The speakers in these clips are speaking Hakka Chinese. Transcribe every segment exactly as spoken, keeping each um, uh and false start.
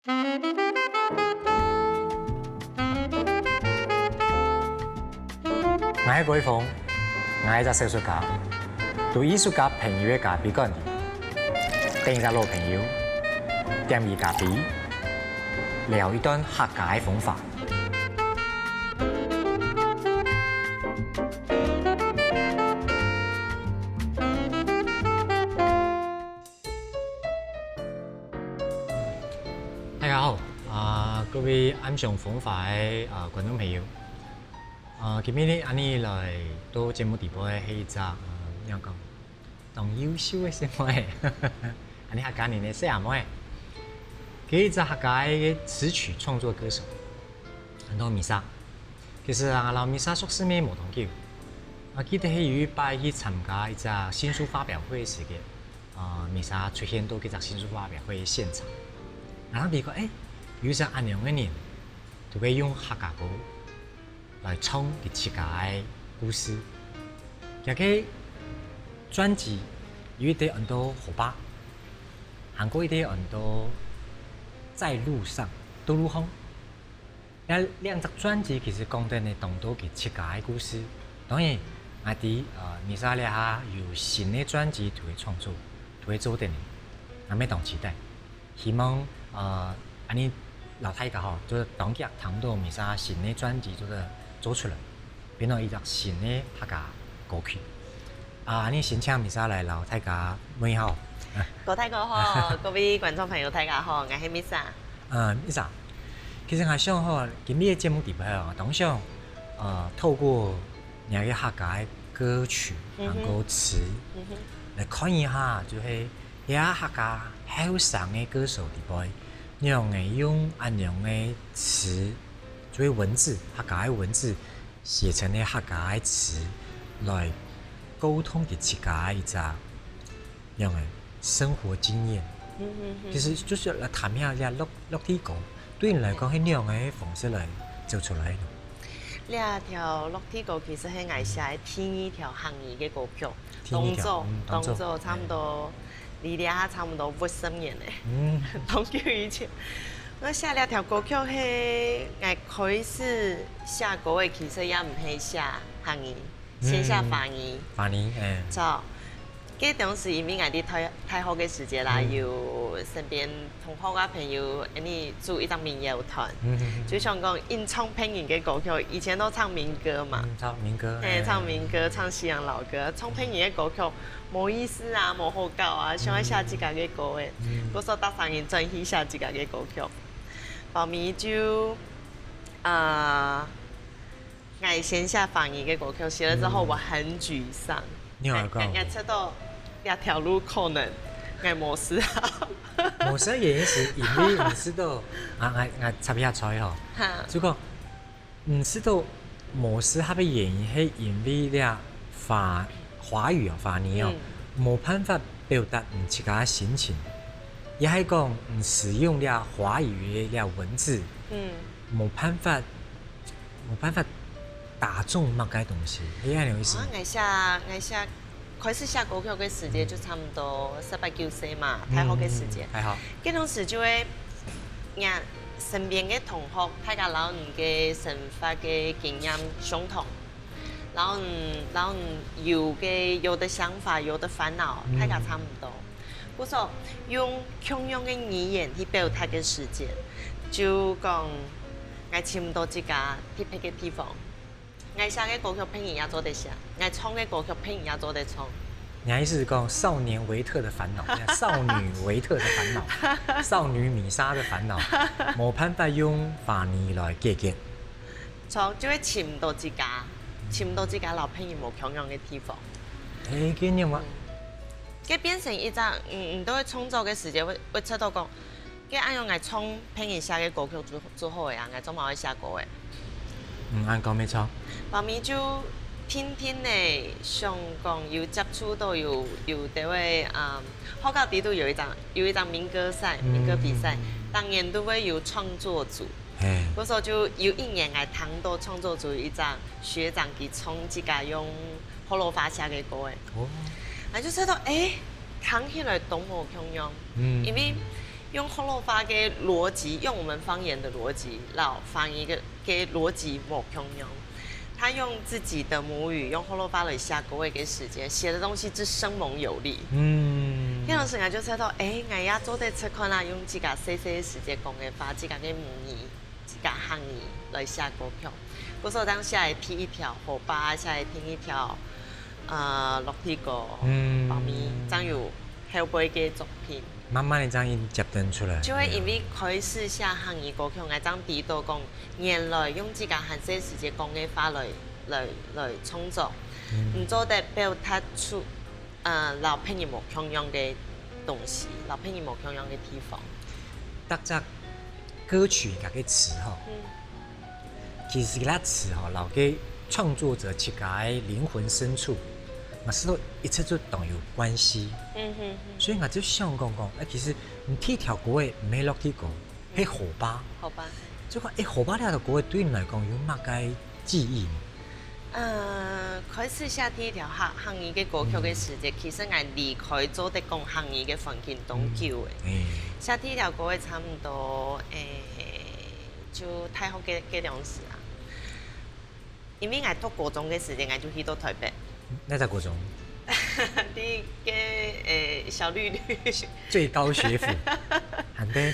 𠊎係郭一峰，𠊎係隻小說家，對藝術家朋友个咖啡館裡，等一隻老朋友，點一咖啡，聊一段客家个風華。大家好，啊，各位暗香風華个，啊，觀眾朋友，啊，今晡日恁呢來到節目裡背係一隻，啊，仰般講，當優秀个細妹，恁呢客家人个細阿妹，佢係一隻客家个詞曲創作歌手，安到Misa。其實啊，𠊎摎Misa熟識乜無當久，𠊎記得係有一擺去參加一隻新書發表會个時節， 啊，Misa出現到該隻新書發表會个現場。𠊎正知講，欸，有一隻恁樣个人，就會用客家歌來唱佢自家个故事。佢个專輯有一隻安到《河壩》，還過一隻安到《在路上》，道路項。 這兩隻專輯其實講等呢當多佢自家个故事。當然，𠊎知，呃，Misa這下有新个專輯就會創作，就會做等呢，𠊎乜當期待。希望，呃，恁呢摎大家吼，就係當遽聽到Misa新个專輯就係做出來，變到一隻新个客家歌曲。 啊，恁呢先請Misa來摎大家問好。郭大哥好，各位觀眾朋友大家好，𠊎係Misa。嗯，Misa，其實𠊎想吼，今晡日个節目裡背吼，當想，呃，透過你个客家个歌曲，嗯哼。還過詞，嗯哼。來看一下，就係這客家後生个歌手裡背，仰仔用恁樣个詞，就係文字，客家个文字， 寫成个客家个詞來溝通佢自家个一隻仰仔生活經驗。嗯哼哼。其實就係來談一下這落，落地歌，對你來講係仰仔个方式來走出來呢？這條落地歌其實係𠊎寫个第二條客語个歌曲，第二條，當早，嗯，當早。當早差毋多，欸。 離這下差毋多五十年了。嗯。當久以前。𠊎寫這條歌曲係𠊎開始寫歌个，其實也毋係寫客語，先寫華語。嗯，華語，欸。著。該當時因為𠊎在大，大學个時節啦，嗯。有身邊同學啊朋友，恁呢組一隻民謠團，嗯，嗯，嗯。就想講，應唱別人个歌曲，以前都唱民歌嘛。嗯，唱民歌，嘿，欸。唱民歌，唱西洋老歌，唱別人个歌曲， 無意思啊，無好搞啊，想愛寫自家个歌仔。嗯。故所逐儕人轉去寫自家个歌曲。包尾就，啊，𠊎先寫華語个歌曲，寫了之後，嗯。我很沮喪。你有講？𠊎，𠊎，𠊎知道這條路可能𠊎無適合。無適合原因係因為你知道，啊，𠊎，𠊎插一下嘴吼。哈。就講， 毋知道無適合个原因係因為這華，華語哦，華語哦，嗯。無辦法表達你自家个心情，也係講你使用這華語个這文字，嗯。無辦法，無辦法打中麼个東西，係恁樣意思嗎？啊，𠊎寫，𠊎寫 開始寫歌曲个時節就差毋多十八九歲嘛，嗯，大學个時節。嗯，大學。該當時就會，𠊎身邊个同學，大家摎你个生活个經驗相同，摎你，摎你有个，有的想法，有的煩惱，嗯。大家差毋多。故所用共樣个語言去表達个時節，就講，𠊎尋毋到自家特別个地方。 𠊎寫个歌曲別人也做得寫，𠊎唱个歌曲別人也做得唱。你个意思係講少年維特的煩惱，少女維特的煩惱，少女米莎的煩惱，無辦法用華語來解決。著，就會尋毋到自家，尋毋到自家摎別人無共樣个地方。欸，該仰啊？嗯。該變成一隻，嗯，嗯，都會創作个時節會，會知道講， 該恁樣𠊎唱別人寫个歌曲就，就好个啊，𠊎做麼个愛寫歌仔？嗯，恁講無錯。包尾就定定仔想講有接觸到有，有兜仔，嗯，學校裡肚有一隻，有一隻民歌賽，嗯，民歌比賽，嗯，嗯。逐年都會有創作組。嘿。故所就有一年𠊎聽到創作組有一隻學長佢唱自家用學老話寫个歌仔。哦。𠊎就知道，欸，聽起來當無共樣。嗯。因為用學老話个邏輯，用我們方言的邏輯，摎華語个个邏輯無共樣。他用自己的母語，用學老話來寫歌个个時節，寫的東西之生猛有力。嗯，該當時𠊎就想到，誒，𠊎也做得試看啊，用自家細細个時節講个話，自家个母語，自家客語來寫歌曲。故所當寫个第一條，河壩寫个第一條，呃，落地歌，嗯包尾，正有後背个作品。慢慢的這樣接等出來，就會因為開始寫客語歌曲，𠊎正知道講，原來用自家還細時節講个話來來來創作，嗯毋做得表達出，呃，摎別人無共樣个東西，摎別人無共樣个地方。逐隻歌曲个个詞吼，嗯，其實个詞吼，摎个創作者自家个靈魂深處，嘛係都一直都當有關係。嗯哼哼，所以𠊎就想講講，誒，其實你第一條歌个melody歌，係河壩，好吧。就講，誒，河壩這條歌對你來講有麼个記憶呢？呃，開始寫第一條客客語个歌曲个時節，其實𠊎離開做得講客語个環境當久誒。誒，寫第一條歌个差毋多，誒，就大學个个兩時啊。因為𠊎讀高中个時節，𠊎就去到台北，哪隻高中？第一个誒小綠綠最高學府，還得，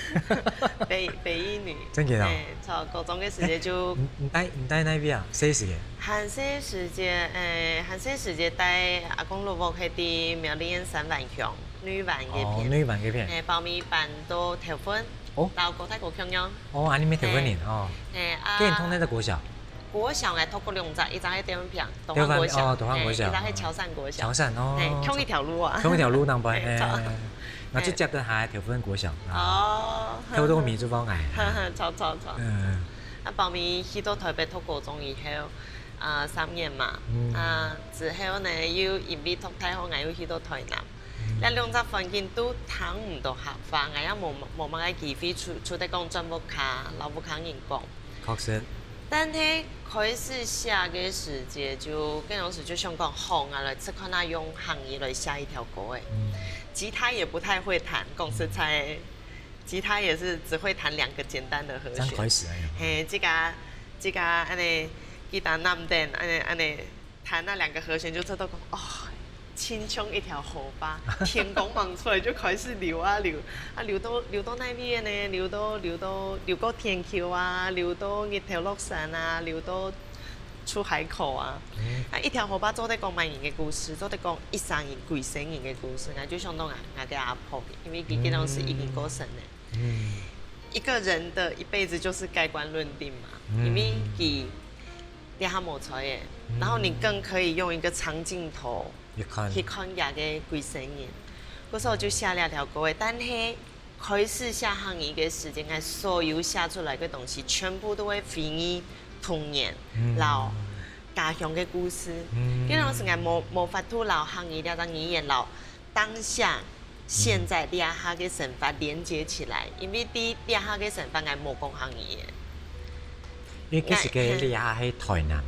北北一女，真个哦誒，從高中个時節就你你在你在哪邊啊？細時个？還細時節，誒，還細時節在阿公老屋係在苗栗縣三灣鄉內灣个哦，片，內灣个片。誒，包尾搬到頭份，哦摎哥大哥共樣，哦，恁呢乜頭份人哦。誒啊，該你讀哪隻國小？國小𠊎讀過兩隻，一隻係德安平，東德安方國小，哦，東方國小誒，一隻係潮汕國小，潮汕哦，誒，共一條路啊。共一條路，難怪。嘿誒，潮𠊎就接得下頭份國小啊，哦，頭都米珠幫哎。呵呵，潮潮潮。嗯，啊，包尾去到台北讀高中以後，啊，三年嘛，嗯啊，之後呢又因為讀大學，𠊎又去到台南。這兩隻環境都聽毋到客話，𠊎也無無麼个機會出出得講轉屋下，摎屋下人講。確實，但係開始寫个時節就，該當時就想講，好，𠊎來試看下用客語來寫一條歌誒。嗯，吉他也不太會彈，講實在，吉他也是只會彈兩個簡單的和弦。正開始哎呀。嘿，這个這个恁呢，吉他拿等，恁呢恁呢彈那兩個和弦就知道講，哦，親像一條河壩，天公望出來就開始流啊流，啊流到流到哪位呢？流到流到流過田坵啊，流到日頭落山啊，流到出海口啊。嗯啊，一條河壩做得講麼人个故事，做得講一生人、幾生人个故事。𠊎就想到𠊎𠊎个阿婆，因為佢佢當時已經過身了。嗯，一個人的一輩子就是蓋棺論定嘛，嗯因為佢這下無在誒，然後你更可以用一個長鏡頭一看去看佢个幾生人。故所就寫這條歌誒，但係開始寫客語个時間，𠊎所有寫出來个東西，全部都會回憶童年，嗯摎家鄉个故事。嗯該當時𠊎無無法度摎客語這隻語言摎當下現在這下个生活連接起來，因為在這下个生活𠊎無講客語誒。因為其實个這下係台南，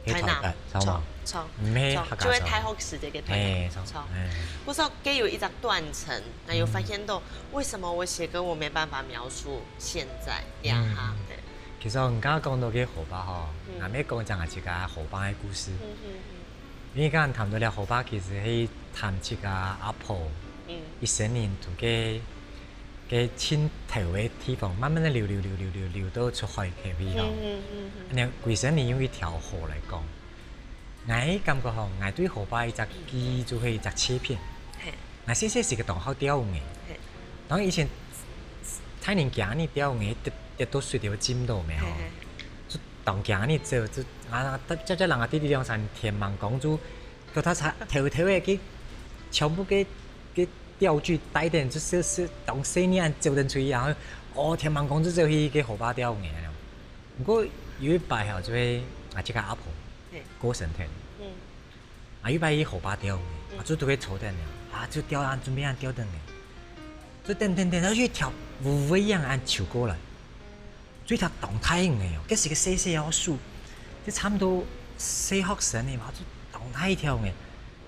係台南台北，，知道嗎？錯，毋係錯，客家話。就係大學時節个台南，嘿，錯錯。嘿不過，該有一隻斷層，那有發現到為什麼我寫歌我沒辦法描述現在這下，嗯對，其實你剛剛講到个河壩吼，嗯𠊎也講一隻𠊎自家河壩个故事。嗯嗯因為剛剛談到了河壩，其實係談自家阿婆嗯一生人從个个盡頭个地方，慢慢个流流流流流流到出海口去吼。嗯嗯嗯恁樣歸生人用一條河來講，𠊎感覺吼，𠊎對河壩一隻記憶就係一隻切片。嘿𠊎細細時个當好釣魚，嘿當以前大人驚你釣魚，跌跌到水裡會浸到咩吼嘿，嘿，就當驚你走，就啊，接接人啊，弟弟兩三天忙工就，叫他偷偷个个全部个个釣具帶等，就是是當細人走等出去，然後哦，天忙工就走去个河壩釣魚恁樣。不過有一擺吼，就係啊，這个阿婆嘿過身天。嗯啊，有一擺去河壩釣魚，啊，就都會坐等了，啊，就釣啊，準備啊釣等个，就等等等，然後有一條烏龜樣啊游過來，就一條當大型个哦，該時个細細哦手，就差不多細學生个嘛，就當大一條个，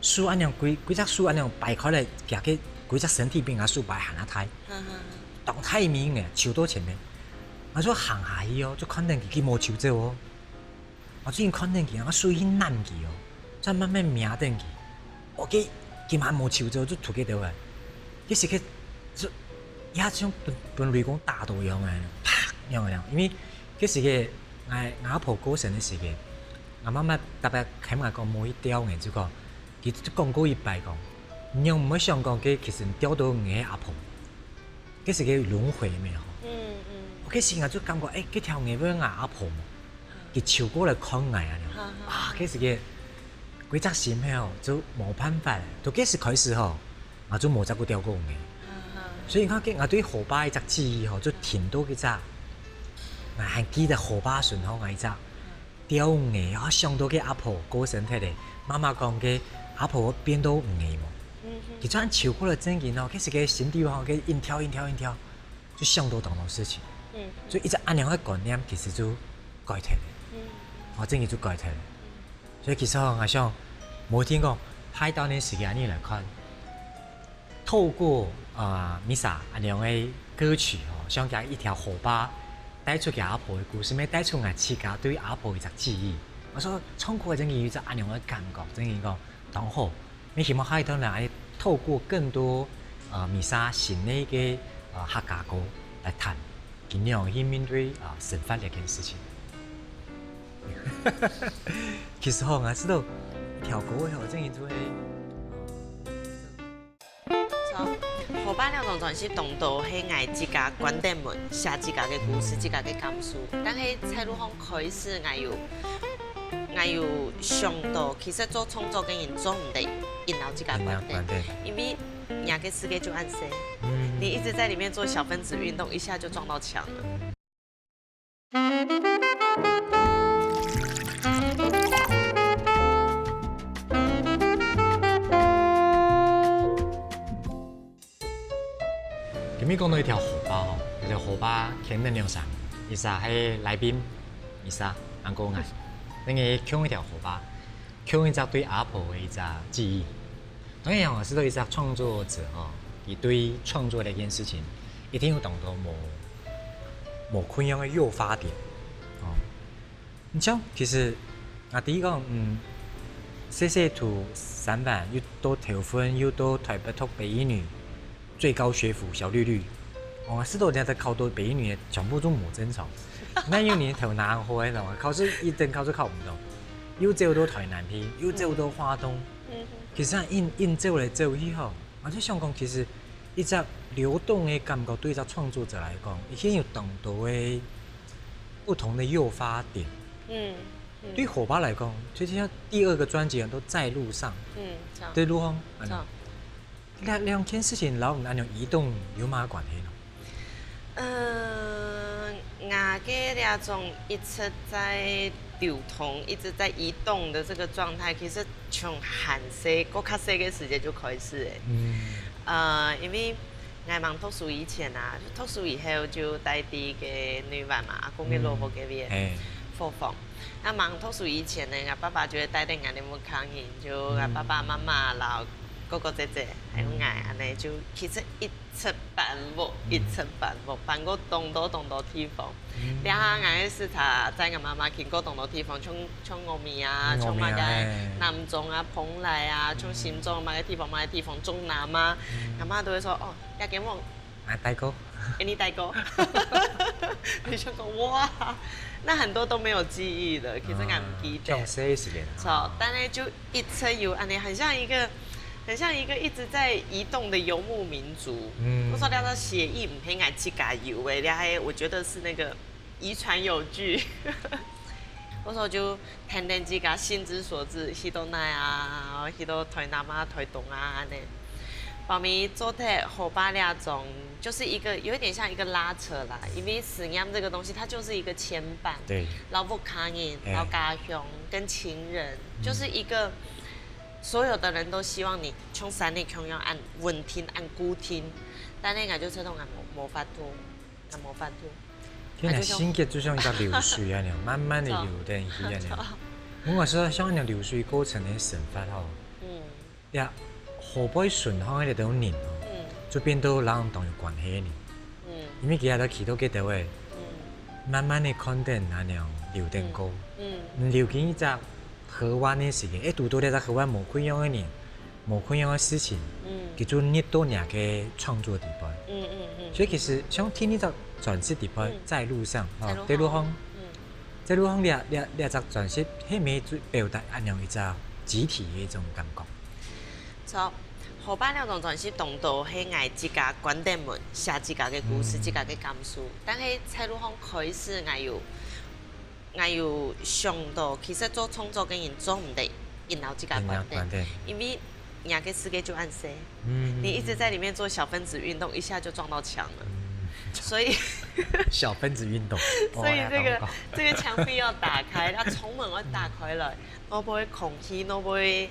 手恁樣規規隻手恁樣擺開來，佢个規隻身體比人手擺還較大。哈哈當大面个，泅到前面。𠊎就行下去哦，就看等佢，佢無泅走哦。𠊎就緊看等佢，𠊎手去拈佢哦，再慢慢摸等佢。哦，佢，佢嘛無泅走，就渡佢走个。該時刻，就，也像分，分雷公打到樣个，啪，樣个樣。因為該時刻，𠊎，𠊎阿婆過身个時刻，𠊎媽媽特別喊𠊎講，莫去吊个，就講，佢就講過一擺講，你仰毋會想講，該其實吊到你个阿婆。 該時个輪迴咩吼。嗯，嗯。該時𠊎就感覺，欸，該條魚會𠊎阿婆，佢泅過來看𠊎啊，哈哈。啊，該時个，歸隻心吼，就無辦法。對該時開始吼，𠊎就無再過釣過魚。哈哈。所以你看，該𠊎對河壩一隻記憶吼，就停到該隻，𠊎還記得河壩脣吼，𠊎一隻 釣魚，𠊎想到該阿婆過身忒咧，媽媽講該阿婆變到魚無？嗯哼。佢就恁泅過來正經哦，該時个心底吼，該緊跳緊跳緊跳，就想到當多事情。嗯。所以一隻恁樣个觀念，其實就改忒咧。嗯。哦，正經就改忒咧。所以其實吼，𠊎想，無一定講，下一段个時間你來看， 透過，呃，Misa恁樣个歌曲吼，像佢一條河壩，帶出佢阿婆个故事，乜帶出𠊎自家對阿婆一隻記憶。𠊎想唱歌个正經有一隻恁樣个感覺，正經講當好。乜希望下一段呢，透過更多，呃，Misa新个，呃，客家歌來談，佢仰去面對，呃，生活這件事情。其實吼，𠊎知道一條歌吼，正經就係 河壩這張專輯當多係𠊎自家關等門，寫自家个故事、自家个感受。但係在路項開始，𠊎有，𠊎有想到，其實做創作个人做毋得一直摎自家關等，關等。因為人个世界就恁細，嗯。你一直在裡面做小分子運動，一下就撞到牆了。 今日講到一條河壩吼，這條河壩牽等兩儕，一儕係來賓，一儕還過𠊎，等於共一條河壩，共一隻對阿婆个一隻記憶。當然，𠊎知道一隻創作者吼，佢對創作這件事情，一定有當多無，無共樣个誘發點，哦。 你像，其實，𠊎第一講，嗯，細細讀三班，又到頭份，又到台北讀北一女，最高學府小綠綠。哦，係到人家考到北一女个，全部都無正常。哪有人頭那好个呢？考試一等考試考毋到，又走到台南去，又走到花東。嗯哼。其實啊，硬，硬走來走去吼，𠊎就想講，其實一隻流動个感覺，對一隻創作者來講，已經有當多个 不同的誘發點。嗯，嗯。對河壩來講，就像第二個專輯都在路上，嗯，著。對路項，嗯。著。這兩件事情，摎你恁樣移動有麼个關係呢？呃，𠊎个這種一直在流動、一直在移動的這個狀態，其實從還細，還較細个時節就開始了。嗯。呃，因為 𠊎吂讀書以前啊，讀書以後就戴在該內灣嘛，阿公个老屋該片，嗯。嘿。伙房。該吂讀書以前呢，𠊎爸爸就會帶等𠊎兜屋下人，就𠊎爸爸媽媽摎哥哥姐姐，還有𠊎，嗯。恁呢就其實一直搬屋，嗯。一直搬屋，搬過當多當多地方。 這下𠊎个時節，載𠊎媽媽經過當多地方，像，像峨眉啊，嗯，像麼个峨眉啊，嘿。南庄啊、蓬萊啊，像新莊麼个地方、麼个地方，中南啊，嗯。𠊎媽都會說：「哦，這間屋，𠊎戴過。」「欸，你戴過？」你就講：「哇，那很多都沒有記憶了，其實𠊎毋記得。」啊，這樣細个時間啊。著，但是就 一直有恁呢，很像一個，很像一個一直在移動的游牧民族。嗯。𠊎說這個血液毋係𠊎自家有个，這還我覺得是那個遺傳有據。𠊎說就跈等自家心之所至，去到哪啊，去到台南啊、台東啊恁呢。包尾做忒河壩這種，就是一個有一點像一個拉扯啦，因為思念這個東西，它就是一個牽絆。對。摎屋下人，哎。摎家鄉，跟親人，嗯。就是一個 所有的人都希望你像山裡共樣恁穩定、恁固定，但係𠊎就覺得𠊎無，無法度，𠊎無法度。天啊，啊，就像性格就像一個流水恁樣，慢慢地流等去恁樣。著。如果說像恁樣流水過程个生活吼，嗯。呀，河背順項个這種人吼，嗯。就變到人當有關係个人。嗯。因為佢也都企到該兜位，嗯慢慢的看等恁樣流等過，嗯嗯，流經一隻河灣的時間，誒，堵到這隻河灣無共樣的人，無共樣的事情，嗯佢就入到若个創作底背。嗯嗯嗯，所以其實像第二隻專輯底背，嗯在路上，在路哦，在路上，上嗯在路上這這這隻專輯，係毋係就表達恁樣一隻集體的一種感覺？著。河壩這張專輯當多係𠊎自家關等門寫自家个故事、嗯自家个感受，但係在路上開始，𠊎有𠊎有想到，其實做創作个人做毋得一直自家關等，關等，因為人家个世界就恁細，嗯你一直在裡面做小分子運動，一下就撞到牆了，嗯，所以小分子運動，所以這個哦這個牆壁要打開，它窗門要打開來，外背空氣，外背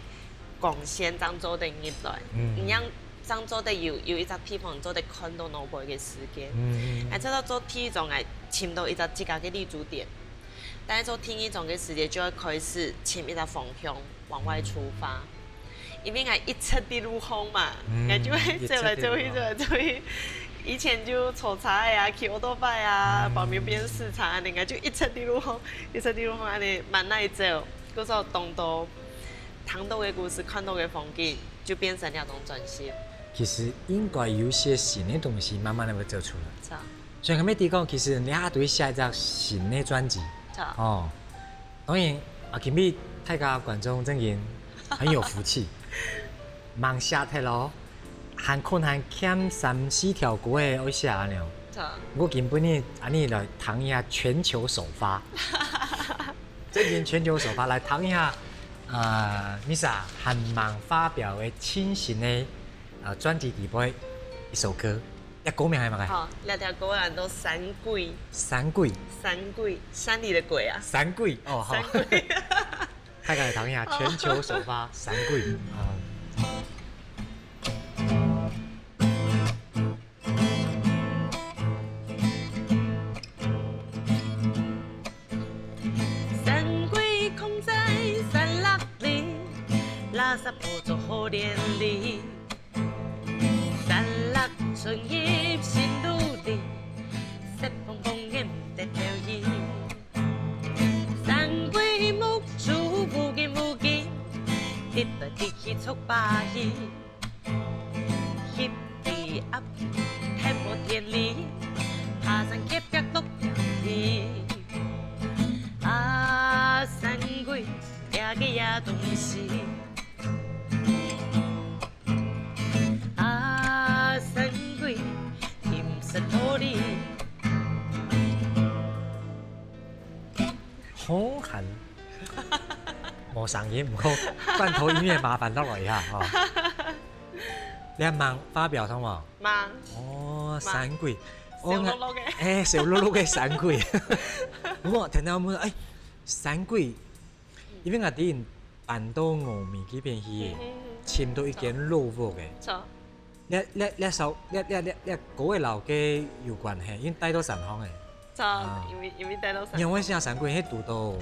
光線正做得入來，嗯你樣正做得有有一隻地方做得看到外背个世界。嗯嗯哎，這到做第一張，哎，尋到一隻自家个立足點，但係做第二張个時節就會開始尋一隻方向往外出發。因為𠊎一直在路項嘛，嗯𠊎就會走來走去，一直在路項走來走去。以前就坐車啊，騎奧多拜啊，嗯旁邊邊市場啊，人家就一直在路項，一直在路項，恁呢慢慢走，故所當多聽到个故事、看到个風景，就變成這種專輯。其實應該有些新的東西慢慢的會走出來。著，所以後尾你講，其實你還對下一隻新的專輯，著，哦，當然啊，今日大家觀眾正經很有福氣，吂寫忒咯，還可能還欠三四條歌仔愛寫恁樣。著，毋過今晡日恁呢來聽一下全球首發，正經全球首發來聽一下，呃，Misa還吂發表个全新个呃專輯底背一首歌，這歌名係麼个？好，這條歌安到山鬼，山鬼，山鬼，山裡的鬼啊，山鬼，哦，好山，鬼。大家來聽一下全球首發山鬼啊。山鬼囥在山落裡，垃圾鋪做好連理。山落伸入心肚裡，雪蓬蓬掩得頭暈。山鬼目珠烏金烏金，直來直去觸把戲。翕地鴨，忒無天理，爬山夾壁落條地。啊，山鬼，這个野東西。啊，山鬼，尋食道理。好寒，無聲音，毋過罐頭音樂麻煩落來一下哈。你還吂發表上無？吂，哦，山鬼，燒漉漉个。哎，燒漉漉个山鬼。毋過聽到我們，哎，山鬼，因為𠊎之前搬到峨眉這片去，嗯嗯嗯尋到一間老屋个。著，這這這首這這這這歌个摎个有關係，因為戴到山項个。著，啊因為因為戴到山。你會寫山鬼，係堵到，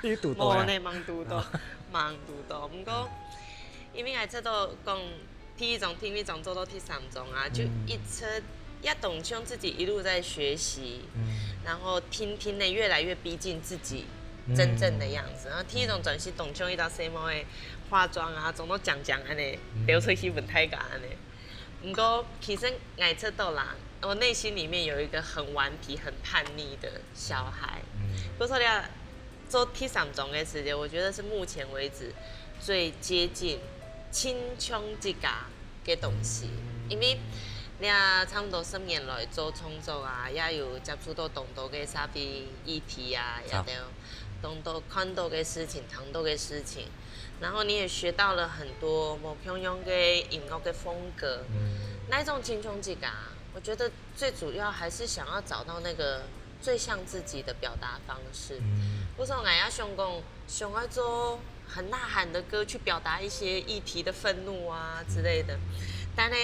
你堵到呀？無呢，吂堵到，吂堵到。毋過，因為𠊎知道講，第一張、第二張做到第三張啊，就一直也當像自己一路在學習，嗯然後天天的越來越逼近自己真正的樣子。然後第一張專輯當像一隻細妹仔化妝啊，妝到靚靚恁呢，走出去問大家恁呢。毋過其實𠊎知道啦，我內心裡面有一個很頑皮、很叛逆的小孩。嗯不過說了，做第三張个時節，我覺得是目前為止最接近親像自家个東西，因為這差毋多十年來做創作啊，也有接觸到當多个社會議題啊，也好都當多看到个事情、聽到个事情，然後你也學到了很多無共樣个音樂个風格。嗯那一種親像自家，我覺得最主要還是想要找到那個最像自己的表達方式。嗯不是我也想講，想要做很吶喊的歌去表達一些議題的憤怒啊之類的，但呢，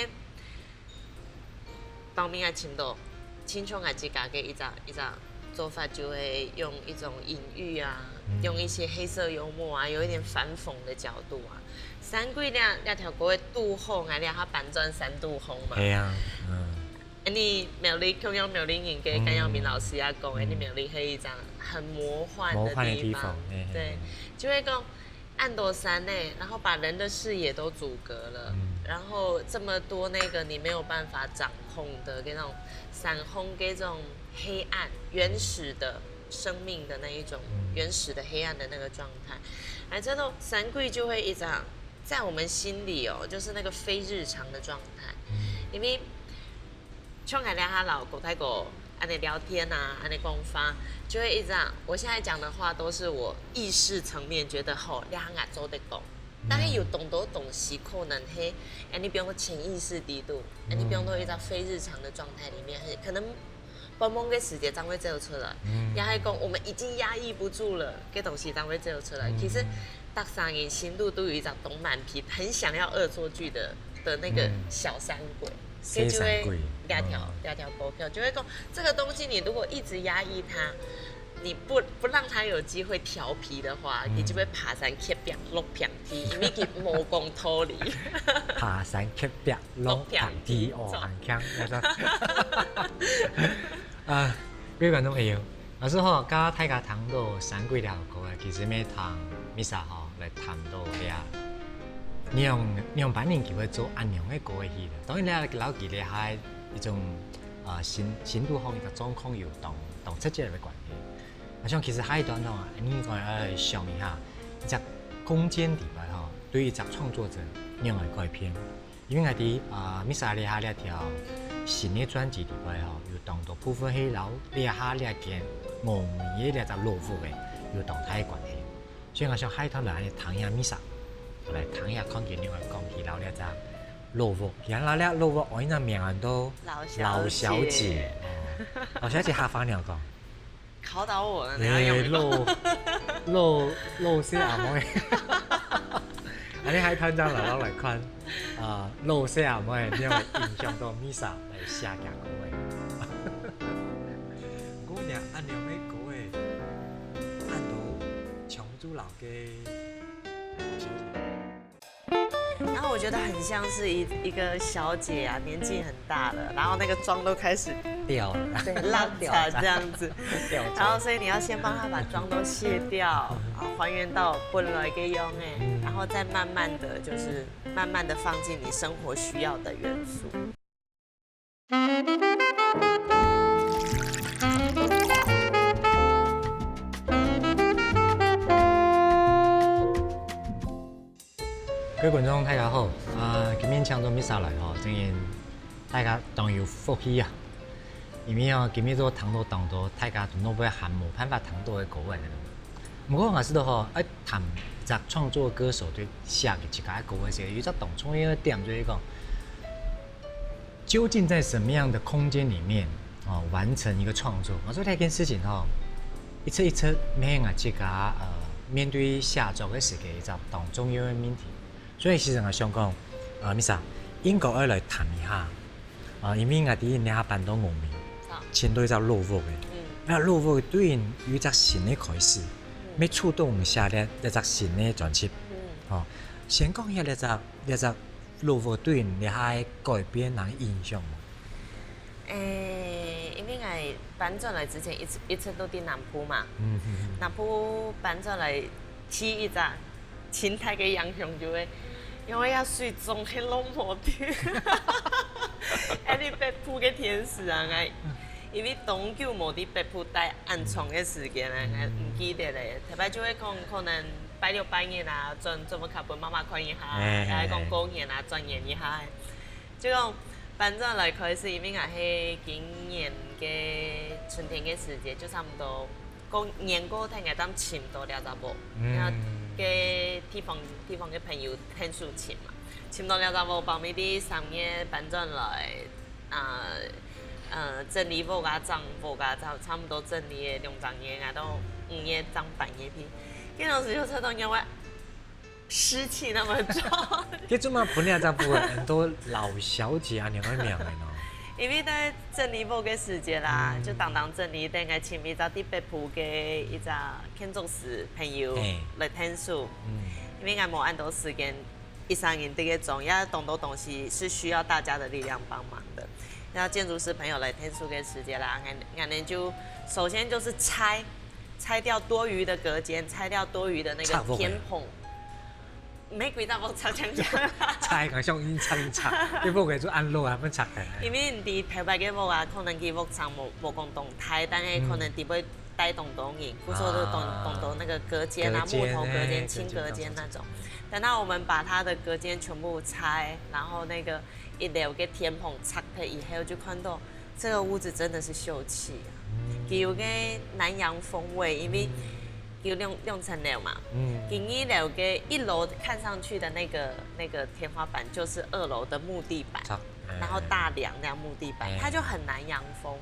當面也尋到，親像𠊎自家个一隻一隻做法，就會用一種隱喻啊，嗯用一些黑色幽默啊，有一點反諷的角度啊。山鬼這這條歌个堵好，𠊎這下搬轉山肚風嘛。係啊，嗯。恁呢苗栗，共樣苗栗人个甘耀明老師也講，恁呢苗栗係一張很魔幻的地方，魔幻的地方，嘿嘿對嘿，就會講恁多山呢，然後把人的視野都阻隔了，嗯然後這麼多那個你沒有辦法掌控的那種山峰，那種黑暗、原始的生命的那一種嗯原始的黑暗的那個狀態，哎，這種山鬼就會一張在我們心裡哦，就是那個非日常的狀態，嗯因為像𠊎這下摎國泰哥恁呢聊天啊，恁呢講話，就會一直啊，我現在講的話都是我意識層面覺得吼，這下𠊎做得講，但係有當多東西可能係，哎，你比方說潛意識底肚，哎，你比方說一張非日常的狀態裡面，可能半夢个時節正會走出來，嗯也係講我們已經壓抑不住了，个東西正會走出來。嗯其實，大家人心肚都有一張東滿皮，很想要惡作劇的的那個嗯小山鬼。小山鬼這條嗯這條股票就會講，這個東西你如果一直壓抑它，你不不讓它有機會調皮的話，你就會爬山蹶壁落平地，因為佢無講道理。爬山蹶壁落平地哦，落平地很強，我說。啊，各位觀眾朋友，老師吼，剛剛大家聽到山鬼這條歌啊，其實乜同 Misa 吼來談到這，仰仰般人佢會做恁樣个歌个起來。當然咧，摎佢這下一種啊心心肚項一個狀況有當當直接个關係。啊，像其實下一段吼，你講愛想一下，一隻空間底背吼，對一隻創作者仰般改變。因為𠊎知啊，Misa這下這條新个專輯底背吼，有當多部分係摎這下這間無味个這隻老屋个有當大个關係。所以𠊎想下一段來聽一下 Misa，來聽一下看佢仰般講起摎這隻老屋，佢摎這老屋安一隻名安到老小姐老小姐，哦老小姐客話仰般講？考倒我了，你要用誒，老老老細阿妹。恁呢下一段正來來看啊，老細阿妹，你有無印象到 Misa 來寫厥歌个？毋過你恁樣个歌个，恁多唱出來个。然後我覺得很像是一一個小姐啊，年紀很大了，然後那個妝都開始掉了，對落差這樣子，掉然後所以你要先幫她把妝都卸掉，啊，還原到本來个樣哎，然後再慢慢的就是慢慢的放進你生活需要的元素。各位觀眾大家好，啊，今日請到 Misa 來吼，正經大家當有福氣啊！因為吼，今日都聽到當多大家都會還無辦法聽到个歌仔。毋過𠊎知道吼，愛談一隻創作歌手對寫个自家个歌仔時，有一隻當重要个點就係講，究竟在什麼樣的空間裡面，哦，完成一個創作？𠊎說這件事情吼，一直一直乜係𠊎自家呃面對寫作个時節一隻當重要个命題。所以其實𠊎想講，呃，Misa應該愛來談一下，啊，因為𠊎知你這下搬到茂名，好，遷到一隻老屋个，嗯該老屋對你有一隻新个開始，嗯乜觸動你寫這這隻新个專輯，嗯，吼，先講一下這隻這隻老屋對你這下个改變同影響無？誒，因為𠊎搬轉來之前一直一直都在南部嘛，嗯嗯南部搬轉來第一隻，盡大个影響就係，因為這水總係落無停。恁呢北部个天時啊，𠊎因為當久無在北部待恁長个時間啊，𠊎毋記得咧。頭擺就會講，可能拜六拜日啊，轉轉屋下分媽媽看一下，哎哎還講過年啊，轉年一下。就講搬轉來開始，因為𠊎係今年个春天个時節，就差不多過年過後，𠊎正尋到這隻屋，嗯然後个地方地方个朋友𢯭手尋嘛，尋到這隻屋，包尾在三月搬轉來，啊呃整理屋啊、整屋啊，差差不多整理个兩三日啊，到五月正搬入去，該當時就覺得因為 濕氣那麼重。該做麼分這隻屋仔安到老小姐恁樣个名个呢？因為在整理屋个時節啦，就當當整理，等下尋一隻在北部个一隻建築師朋友嘿來𢯭手，嗯因為𠊎無恁多時間，一儕人在該種，也當多東西是需要大家的力量幫忙的。那建筑师朋友來𢯭手个時節啦，俺俺們就首先就是拆，拆掉多餘的隔間，拆掉多餘的那個天棚。毋係歸隻屋拆淨淨。拆，好像硬拆硬拆，你屋个就恁老啊，分拆開。因為你頭擺个屋啊，可能佢屋長無無講當大，但係可能底背帶當多人，故所就當當多那個隔間啊，木頭隔間、輕隔間那種。等到我們把它的隔間全部拆，然後那個一樓个天棚拆開以後，就看到這個屋子真的是秀氣啊，佢有個南洋風味，因為有兩兩層樓嘛，佢二樓个一樓看上去的那個那個天花板就是二樓的木地板，然後大梁那樣木地板，它就很南洋風。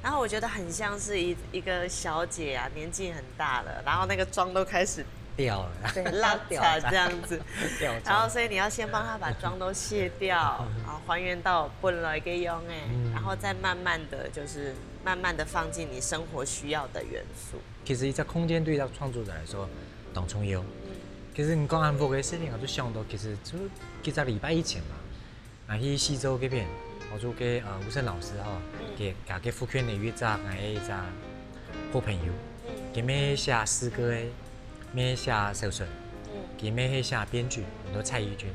然後我覺得很像是一一個小姐啊，年紀很大了，然後那個妝都開始掉了，對落差這樣子，掉然後所以你要先幫她把妝都卸掉，啊，還原到本來个樣哎，然後再慢慢的就是慢慢的放進你生活需要的元素。其實一隻空間對一隻創作者來說當重要。其實你講恁多个事情，我就想到其實就幾隻禮拜以前嘛， 𠊎去西周該片，我就个呃吳勝老師吼，佢佢个附近个有一隻𠊎个一隻好朋友，佢乜寫詩歌个，乜寫小說，佢乜係寫編劇，很多蔡依君，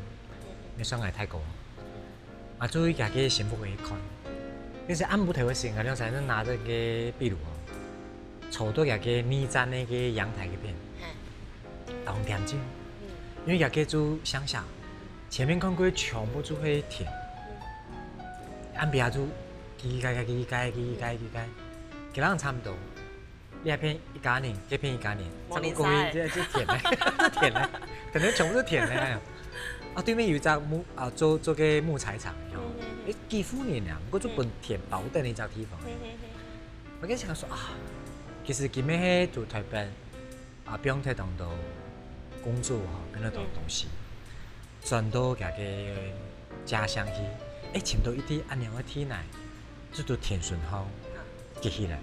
乜算𠊎大哥。啊，注意佢个幸福个一看，但是暗晡頭个時間，兩儕人拿著个壁爐哦，坐到佢个內站个个陽台該片，當恬靜，因為佢个住鄉下。 前面看過全部就係田，暗晡就嘰嘰嘎嘎嘰嘰嘎嘎嘰嘰嘎嘰嘎，佢人差毋多，這片一家人，這片一家人，差不多過去這這田咧，這田咧，可能全部是田咧。啊，對面有一隻木啊做做个木材廠，有，誒幾戶人啊，毋過就分田包等一隻地方。我跟想說啊，其實今日係在台北。 啊，放忒當多工作吼，放忒當多東西，轉到佢个家鄉去，誒，尋到一地恁樣个地泥，就都田脣好結起來。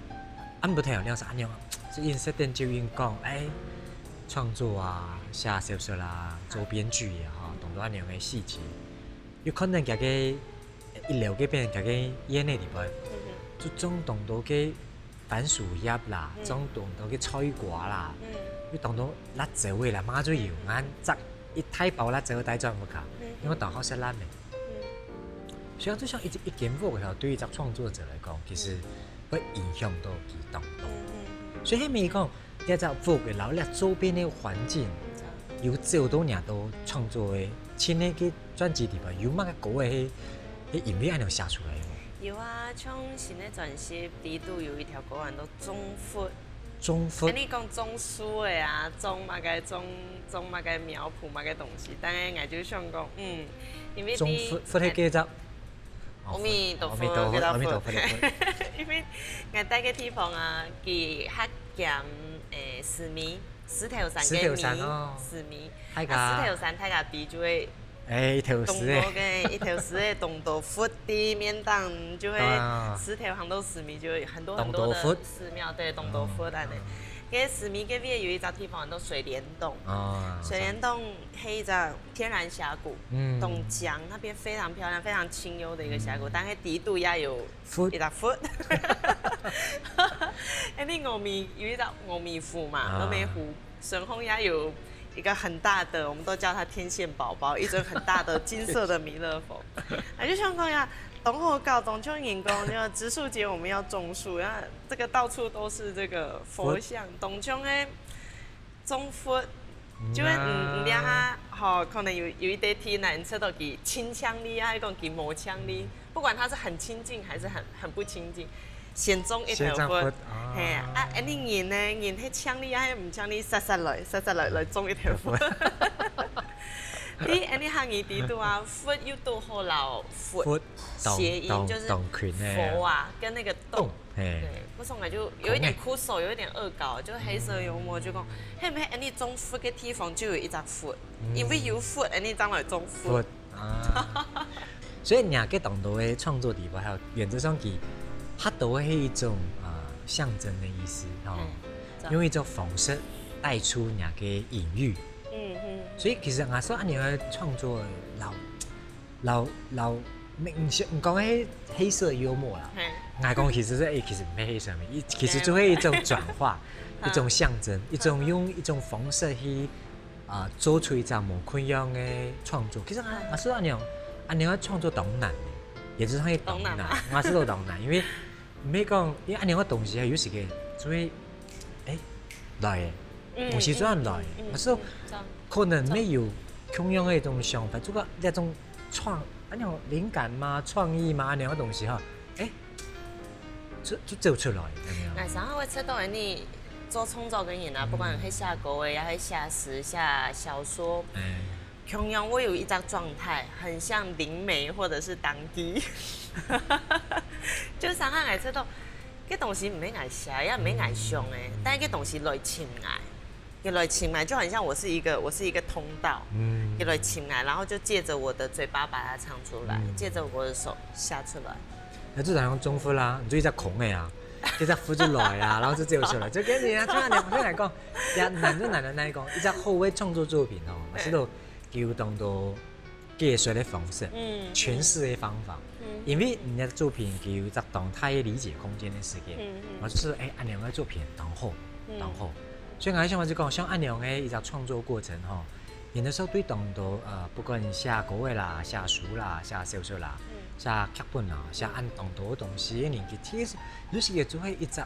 啊，毋過聽人講係恁樣，所以因為等就因講，誒，創作啊，寫小說啊，做編劇也好，當多恁樣个細節，有可能佢个一樓該片，佢个院个地方，就種當多个 番薯葉啦，種當多个菜瓜啦，又當多辣椒个啦，麼个都有，𠊎摘一大包辣椒帶轉屋下，因為當好食辣个。所以就像一一間屋个話，對於一隻創作者來講，其實會影響到佢當多。所以係毋係講，這隻屋个，然後這周邊个環境，有照到你个創作个，像該个專輯裡背有麼个歌个係係因為恁樣寫出來个？有啊，像新个專輯裡肚有一條歌安到 種佛。種佛。恁呢講種樹个啊，種麼个種種麼个苗圃麼个東西，但係𠊎就想講，嗯，因為種佛佛係該隻。阿彌陀佛，阿彌陀佛，阿彌陀佛。因為𠊎戴个地方啊，佢較驚誒，石米，石頭山个米，石頭山哦石米，大家啊，石頭山大家比就會。 誒，一頭當多个一頭時个當多佛地面頂，就會石頭行到石米，就會很多很多的寺廟，對，當多佛恁呢。該石米隔壁有一隻地方安到水簾洞，水簾洞係一隻天然峽谷，當靚，那邊非常漂亮、非常清幽的一個峽谷，但係底肚也有佛一隻佛。哎，你峨眉有一隻峨眉湖嘛，峨眉湖 身後也有一個很大的，我們都叫它天線寶寶，一尊很大的金色的彌勒佛。啊，就像講呀，當好搞，當像人講，就植樹節我們要種樹，啊，這個到處都是這個佛像，當像个種佛，就會嗯嗯這下吼，可能有有一點地泥，你食到佢清淨哩，還係講佢無淨哩，不管它是很清淨還是很很不清淨， 先種一頭佛。嘿，啊，恁呢人呢，人係淨哩還係毋淨哩，煞煞來，煞煞來來種一頭佛。你恁呢客語裡肚啊，佛又堵好摎佛諧音，就是佛啊，跟那個洞。對，故所𠊎就有一點苦手，有一點惡搞，就黑色幽默，就講，係毋係恁呢種佛个地方就有一隻佛，因為有佛，恁呢正來種佛。 啊，所以你个當多个創作裡背，還有原則上佢較多个係一種啊象徵的意思，吼，用一種方式帶出你个隱喻。嗯嗯。所以其實𠊎想恁樣个創作，摎摎摎你你你講个黑黑色幽默啦，係，𠊎講其實係，欸，其實毋係黑色，一其實就係一種轉化，一種象徵，一種用一種方式去啊、做出一隻無共樣个創作。其實啊，𠊎試著恁樣，恁樣个創作當難，也就係當難，當難啊。𠊎試著當難，因為毋係講，因為恁樣个東西啊，有時个就會，欸，來欸，嗯，無時轉來欸，嗯嗯嗯，𠊎試著嗯，這樣。可能沒有共樣个一種想法，這個那種創，恁樣靈感嘛、創意嘛，恁樣个東西哈，欸，就就走出來，有沒有？𠊎常常會接到你做創作个人啊，不管係寫歌个，也係寫詩、寫小說，欸。 共樣會有一隻狀態，很像靈媒或者是當機，就常常來這種，這東西毋係𠊎寫，也毋係𠊎想个，但係這東西來尋𠊎，佢來尋𠊎，就很像我是一個，我是一個通道，嗯，佢來尋𠊎，然後就藉著我的嘴巴把它唱出來，嗯，藉著我的手寫出來。那就好像中伏啦，你就一隻空个啊，一隻伏出來啊，然後就走出來，就跟你啊，像你，我跟你講，呀，難就難在哪裡講，一隻好个創作作品哦，係都 佢有當多解說个方式，嗯，詮釋个方法。嗯，因為人家作品佢有一隻當大个理解空間个時間，嗯嗯，我就說，欸，恁樣个作品當好，嗯，當好。所以𠊎想法就講，像恁樣个一隻創作過程吼，有的時候對當多呃，不管寫歌个啦、寫書啦、寫小說啦、嗯，寫劇本啦、寫恁當多个東西，人佢其實有時也就會一隻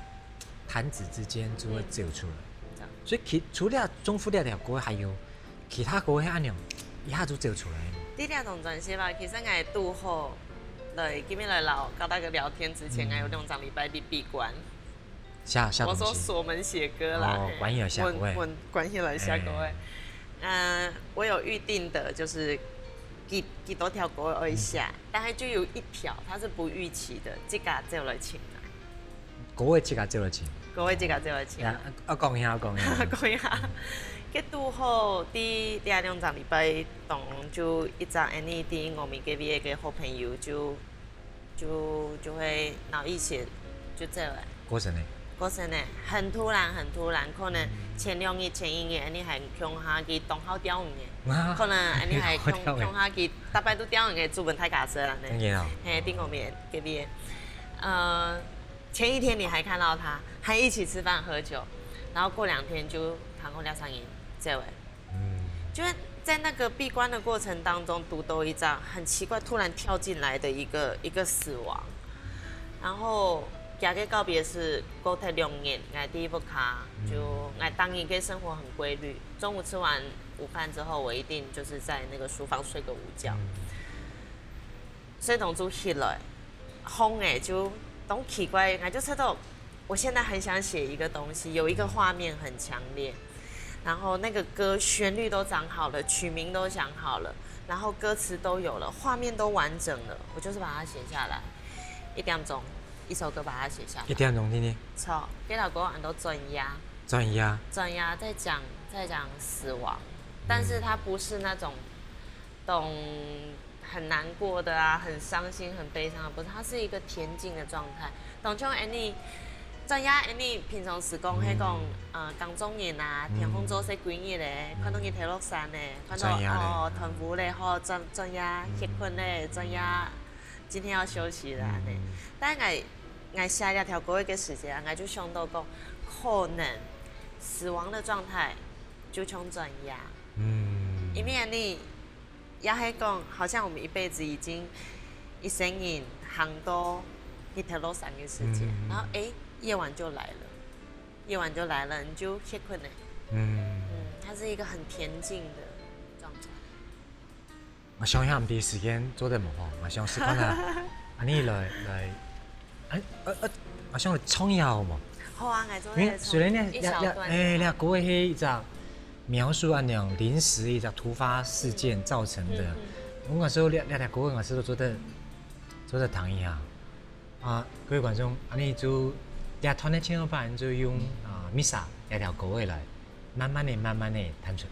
彈指之間就會走出來。嗯，這樣。所以其除了中伏這條歌，還有 其他歌係恁樣，一下就走出來。在這張專輯吧，其實𠊎堵好來今日來摎，摎大家聊天之前，嗯，𠊎有兩隻禮拜在閉關。寫寫東西。我說鎖門寫歌啦，哦，嘿，關起來寫歌欸。門門關起來寫歌欸。欸。呃，我有預定的，就是幾幾多條歌我會寫，嗯，但係就有一條，它是不預期的，自家走來尋來。 歌个自家走來尋。歌个自家走來尋。呀，啊，講一下，講一下。講一下，該堵好在這兩隻禮拜當中，就一隻恁呢在外面隔壁个好朋友就就就會腦溢血就走了。過身了。過身了，很突然，很突然，可能前兩日、前一日，恁呢還共下去當好釣魚个，啊，可能恁呢還共共下去，逐擺都釣魚个，煮飯大家食恁呢。當然啊。嘿，在外面隔壁个，呃。 前一天你還看到他，還一起吃飯喝酒，然後過兩天就糖果廖上癮走了。嗯，就是在那個閉關的過程當中，堵到一張很奇怪，突然跳進來的一個一個死亡。然後佢个告別式過忒兩日，𠊎在屋下，就𠊎當日个生活很規律，中午吃完午飯之後，我一定就是在那個書房睡個午覺。嗯，睡當中起來， 風欸，就當奇怪，𠊎就知道，我現在很想寫一個東西，有一個畫面很強烈，然後那個歌旋律都想好了，曲名都想好了，然後歌詞都有了，畫面都完整了，我就是把它寫下來，一點鐘，一首歌把它寫下來。一點鐘定定。著，這條歌安到轉夜。轉夜。轉夜在講在講死亡，但是它不是那種，懂 很難過的啊，很傷心、很悲傷的，不是，它是一個恬靜的狀態。當像恁呢，轉夜恁呢，平常時講，係講，呃，工作人啊，天光做事歸日咧，看到日頭落山咧，看到，轉夜咧，哦，斷烏咧，吼，轉轉夜歇睏咧，轉夜今天要休息了恁呢。但𠊎𠊎寫這條歌个時節啊，𠊎就想到講，可能死亡的狀態就像轉夜，因為恁呢 也係講，好像我們一輩子已經一生人行到日頭落山个時間，然後欸，夜晚就來了，夜晚就來了，你就歇睏了。嗯，它是一個很恬靜的狀態。𠊎想一下，毋知時間做得無吼，𠊎想試看啊，恁呢來來 欸，呃呃，𠊎想來唱一下好無？好啊，𠊎做。因為雖然呢，這這，欸，這歌係一隻描述恁樣臨時一隻突發事件造成的，𠊎感覺這這條歌𠊎試著做得做得聽一下。啊，各位觀眾，恁呢就這段个前後半就用啊Misa這條歌仔來慢慢仔、慢慢仔彈出。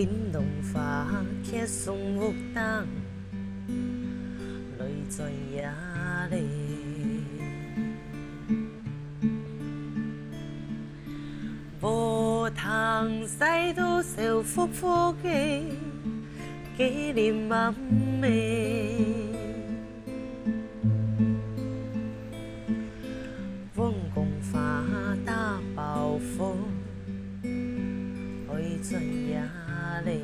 玲珑花卻送屋頂，來轉夜咧。禾埕曬到燒烌烌个，雞籩暗暗个。 溫公花打包袱，愛轉夜咧。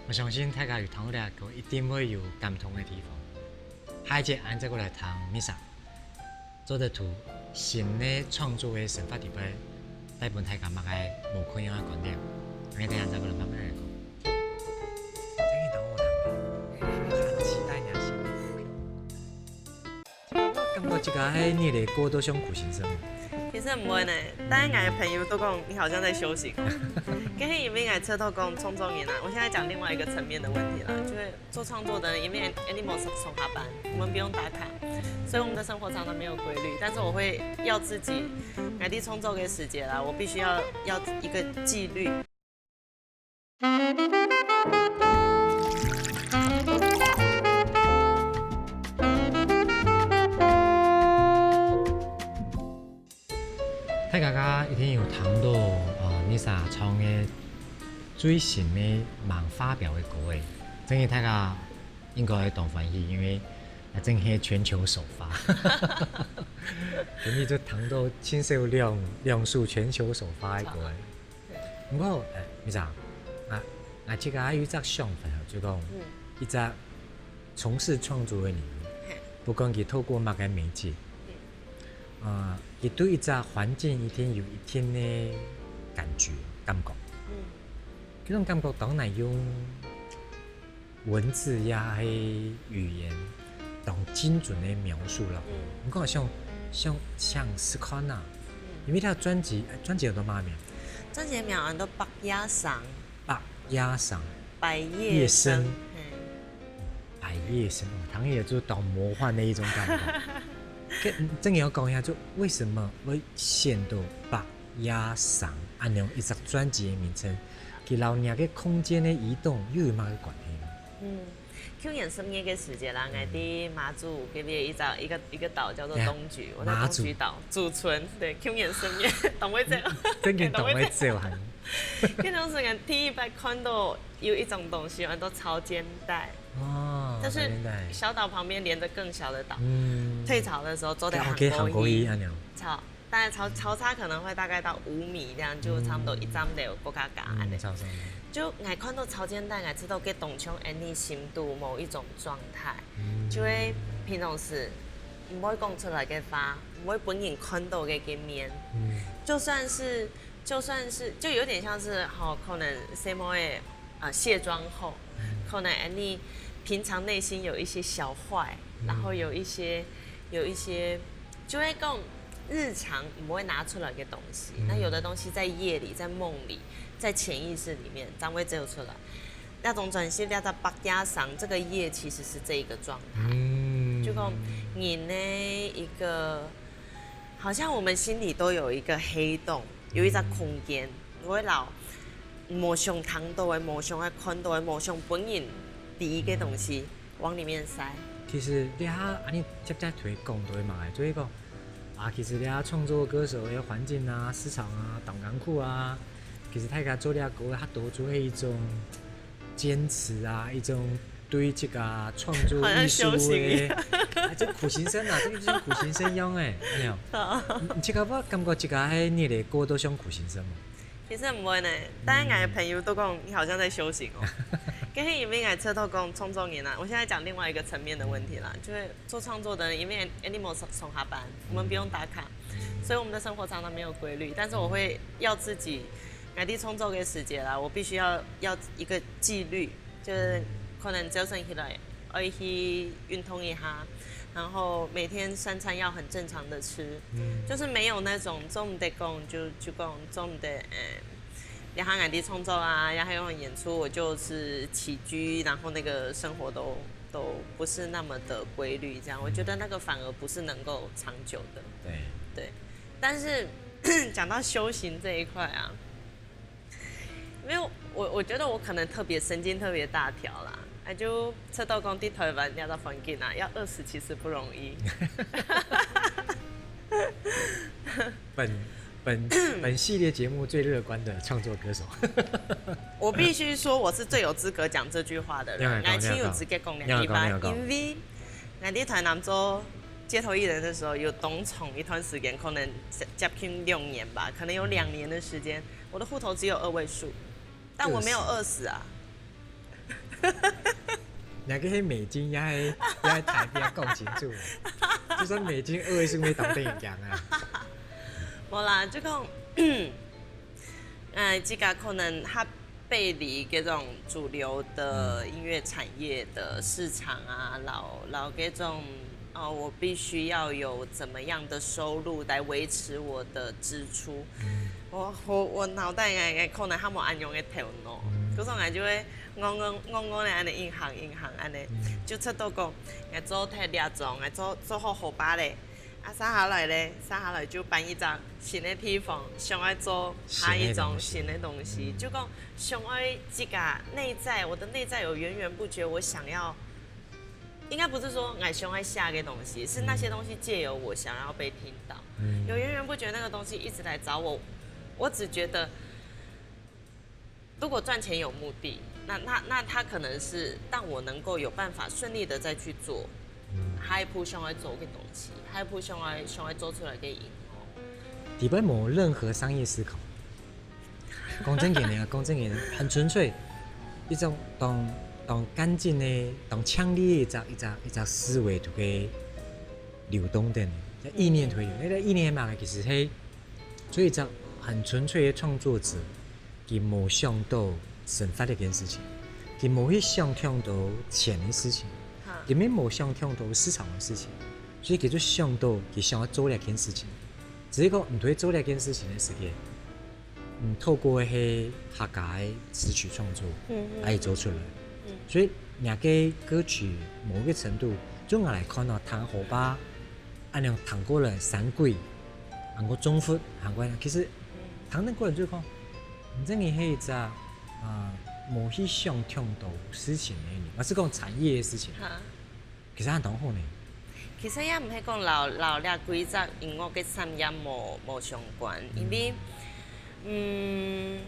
我相信大家有聽過這歌，一定會有感動个地方。下一節，俺再過來聽Misa。 做得同新个創作个生活裡背，帶分大家麼个無共樣个觀點。𠊎等下再過來慢慢來講。真个當好聽，很期待你的新的作品。感覺這个係你个歌都像苦行僧。其實毋會呢，但係𠊎个朋友都講你好像在修行哦。跟係因為𠊎知道講創作人啊，我現在講另外一個層面的問題啦，就係 做創作的人，因為恁呢無上下班，我們不用打卡，所以我們的生活常常沒有規律。但是我會要自己，𠊎等創作个時節啦，我必須要要一個紀律。大家一定有聽到，呃，Misa唱个最新个吂發表个歌誒，真个大家應該當歡喜，因為啊，真係全球首發。今日就聽到盡少兩兩首全球首發个歌誒。毋過，誒，Misa，啊，啊，這个還有一隻想法，就講，嗯。一隻從事創作个人，嘿。不管佢透過麼个媒介，嗯。啊，佢對一隻環境一定有一定个感覺、感覺。嗯。這種感覺當難用文字也係語言當精準个描述了。嗯。毋過像，像，像試看啊，嗯。因為佢个專輯，誒，專輯有到麼个名？專輯个名安到《白夜生》。白夜生。白夜生。夜生。嘿。白夜生，哦，聽起來就當魔幻个一種感覺。這，嗯，正經愛講一下，就為什麼會選到白夜生恁樣一隻專輯个名稱？佢摎若个空間个移動又有麼个關係呢？嗯， 舊年十月个時節啦，𠊎在馬祖隔壁一隻，一個，一個島叫做東莒，我在東莒島駐村，對，舊年十月，當會走。正經當會走還。該當時𠊎第一擺看到有一種東西，安到潮間帶。哦，但是潮間帶。小島旁邊連著更小的島，嗯。退潮的時候做得行過去。該，哦，可以行過去，恁樣。潮， 但是潮，潮差可能會大概到五米這樣，就差不多一站就有過卡卡恁樣。嗯，差不多。就𠊎看到潮間帶，𠊎知道該當像𠊎等心肚某一種狀態，嗯。就係平常時毋會講出來个話，毋會分人看到个个面，嗯。就算是，就算是，就有點像是，吼，可能細妹仔，呃，卸妝後，嗯。可能𠊎等平常內心有一些小壞，嗯。然後有一些，有一些 就會講日常毋會拿出來个東西，嗯。那有的東西在夜裡、在夢裡、在潛意識裡面，正會走出來。那種轉型，那隻白夜生，這個夜其實是這一個狀態。嗯。就講人呢，一個，好像我們心裡都有一個黑洞，有一隻空間，嗯。會摎無想聽到个、無想愛看到个、無想分人知个東西， 往裡面塞。其實這下恁樣接接推講到个嘛，就係講，啊，其實這下創作歌手个環境啊、市場啊，當艱苦啊。其實大家做這歌个較多就係一種堅持啊，一種對這個創作藝術个，好像修行一樣。啊，這苦行僧啊，這個就像苦行僧一樣誒，有沒有？好。你，你這個我感覺這個係你个歌都像苦行僧嘛。 其實毋會呢，但係𠊎个朋友都講你好像在修行哦。跟係因為𠊎知道講創作人啊，我現在講另外一個層面的問題啦，就係做創作的人，因為恁呢無上，上下班，我們不用打卡，所以我們的生活常常沒有規律。但是我會要自己，𠊎在創作个時節啦，我必須要，要一個紀律， 就係可能朝晨起來愛去運動一下，然後每天三餐要很正常的吃，嗯。就是沒有那種做毋得講就，就講做毋得，呃，也還有創作啊，也還有演出，我就是起居，然後那個生活都都不是那么的规律，这样我觉得那个反而不是能够长久的。对，对，但是讲到修行这一块啊，没有我，我觉得我可能特别神经特别大条啦，那就出到讲在台湾要到环境啊，要饿死其实不容易。本本本系列节目最乐观的创作歌手。我必须说，我是最有资格讲这句话的人。你好你好我真有资格讲两句话，你好你好因为我在台南做街头艺人的时候，有当长一段时间，可能接接近六年吧，可能有两年的时间，我的户头只有二位数，但我没有饿死啊。那个黑美金也还也还台币要讲清楚，就算美金二位数没当得人讲啊。无啦，就讲，呃，自家可能还背离这种主流的音乐产业的市场啊，然后然后这种哦，我必须要有怎么样的收入来维持我的支出。我我我脑袋应该可能还无安用的头脑，可是我就会戇戇戇戇的安尼硬行硬行安尼，就出到讲，哎做太两种，哎做做好好吧嘞。啊，接下来嘞，接下来就搬一张新的地方，想要做下一种新的东西，就讲想要自家内在，我的内在有源源不绝，我想要，应该不是说我想要下个东西，是那些东西借由我想要被听到，有源源不绝那个东西一直来找我，我只觉得如果赚钱有目的，那那那他可能是让我能够有办法顺利的再去做，还有想要做个东西，还有想要想要做出来个音乐。底背没有任何商业思考。讲真个呢，讲真个呢，很纯粹，一种当当干净的、当强烈的一只一只一只思维就可以流动的，叫意念推流。那个意念嘛，其实嘿，所以这很纯粹的创作者，佢没想到生活这件事情，佢没去想象到钱的事情，佢也没想象到市场的事情，所以佢就想到佢想要做这件事情。只是讲，你对做这件事情的时间，嗯，透过迄客家的词曲创作，嗯嗯，来做出来。嗯，所以两个歌曲某一个程度，就拿来看到弹火把，按样弹过来三季，弹过中伏，弹过来，其实弹得过来就讲，你真个迄一只啊，无去想象到事情的人，我是讲产业的事情。其实很同好呢。其实也毋係講老老廖歸隻音樂个產業無無相關，因為嗯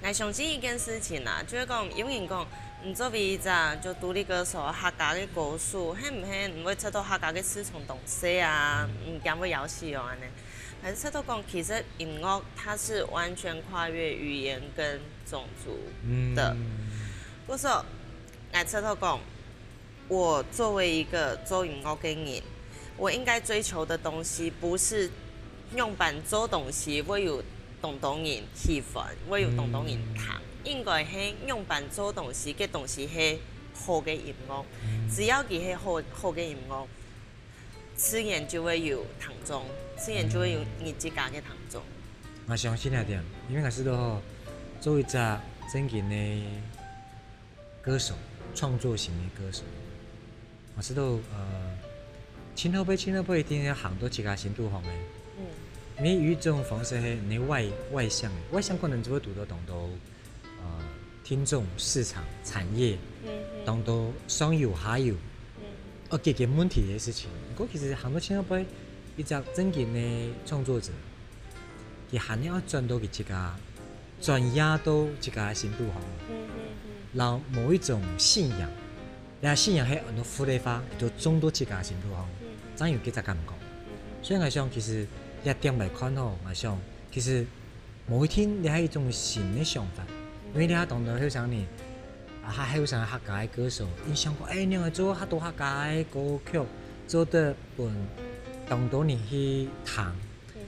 ，𠊎相信一件事情啊，就係講有人講，你作為一隻就獨立歌手，客家个歌手，係毋係你會出到客家个市場當細啊？你驚會枵死哦安呢？還是出到講，其實音樂它是完全跨越語言跟種族的。嗯，故所，𠊎出到講。 我作為一個做音樂个人，我應該追求的東西不是仰般做東西會有當多人喜歡，會有當多人聽，應該係仰般做東西，个東西係好个音樂。只要佢係好好个音樂，自然就會有聽眾，自然就會有你自家个聽眾。我相信那點，因為𠊎試到吼，做一隻正經个 歌手，創作型的歌手，我試到呃，盡後尾盡後尾一定愛行到自家心肚項个。嗯，因為有一種方式係你外外向个，外向可能就會堵到當多呃聽眾、市場、產業，嗯，當多上游下游，嗯，要解決問題个事情。毋過其實行到盡後尾，一隻正經个創作者，佢還愛轉到佢自家，轉移到自家个心肚項。嗯嗯嗯，然後某一種信仰，那信仰係很多佛的話，就種到自家个心肚項，正有這隻感覺。所以𠊎想，其實這點來看吼，𠊎想其實無一定這係一種新个想法，因為這當多後生人，啊，還後生个客家个歌手，𠊎想講，哎，你愛做較多客家个歌曲，做得分當多人去聽。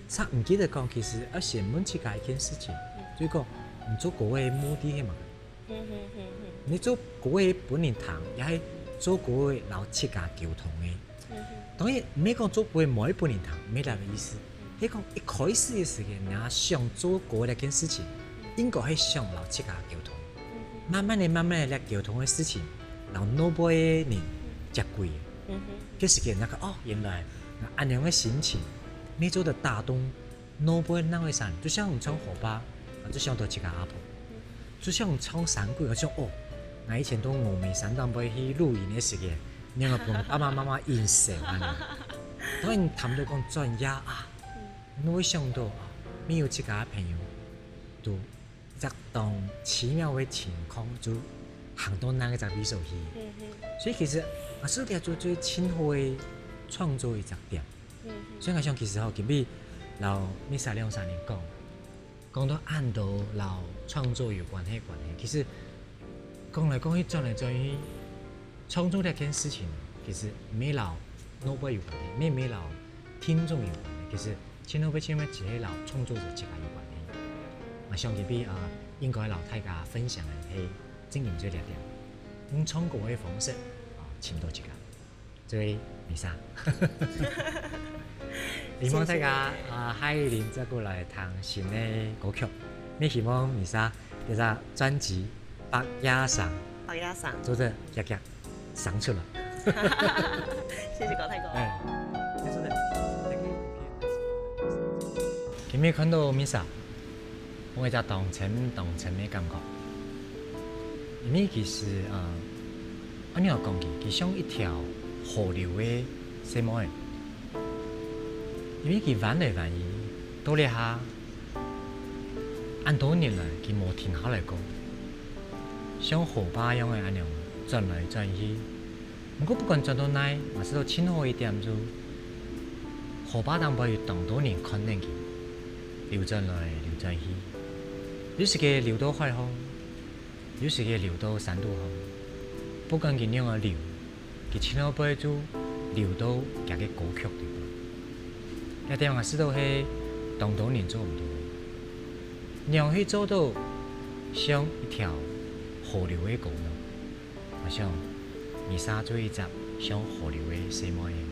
煞毋記得講，其實愛先問自家一件事情，就係講，你做歌个目的係麼个？你做歌个分人聽，也係做歌个摎自家溝通个？當然，毋係講做歌个無愛分人聽，毋係這個意思。係講一開始个時間，你想做歌這件事情，應該係想摎自家溝通。慢慢个、慢慢个，這溝通个事情，摎外背个人結鬼个。嗯哼。該時節，𠊎講，哦，原來𠊎恁樣个心情，乜做得打動老輩人个心，就像你唱河壩，啊，就想到自家阿婆，就像你唱山歌，𠊎想，哦，𠊎以前到峨眉山頂背去露營个時節，仰仔分爸爸媽媽引笑恁樣。當然談到講轉業啊，你會想到啊，乜有自家个朋友都 一隻當奇妙个情況，就行到該隻位所去。嗯哼。所以其實，𠊎想這就做盡好个創作一隻點。嗯哼。所以𠊎想其實吼，今晡日摎Misa兩儕人講，講到恁多摎創作有關係關係，其實講來講去，轉來轉去，創作這件事情，其實毋係摎老輩有關係，乜毋係摎聽眾有關係，其實盡後尾盡尾只係摎創作者自家有關係。𠊎想今晡日，呃，應該摎大家分享个係正經就這點，用唱歌个方式，啊，尋到自家。所以，Misa，希望大家，謝謝。啊，下一輪再過來聽新个歌曲。乜希望Misa這隻專輯《白夜生》，白夜生。做得遽遽生出來。謝謝高泰哥。哎，做得。今晡日看到Misa，𠊎有一隻當深當深个感覺。因為其實，呃，恁樣講起，佢像一條河流个細妹仔。因為佢彎來彎去，到這下，恁多年來，佢無停下來過，像河壩樣个恁樣轉來轉去。毋過不管轉到哪，𠊎試著盡好一點就，河壩頂背有當多人看等佢，流轉來流轉去。有時節流到海項，有時節流到山肚項，不管佢仰仔流， 佢盡後尾就流到佢个歌曲裡背。這點𠊎試著係當多人做毋到个。仰去做到像一條河流个歌呢？𠊎想，Misa就一隻像河流个細妹仔。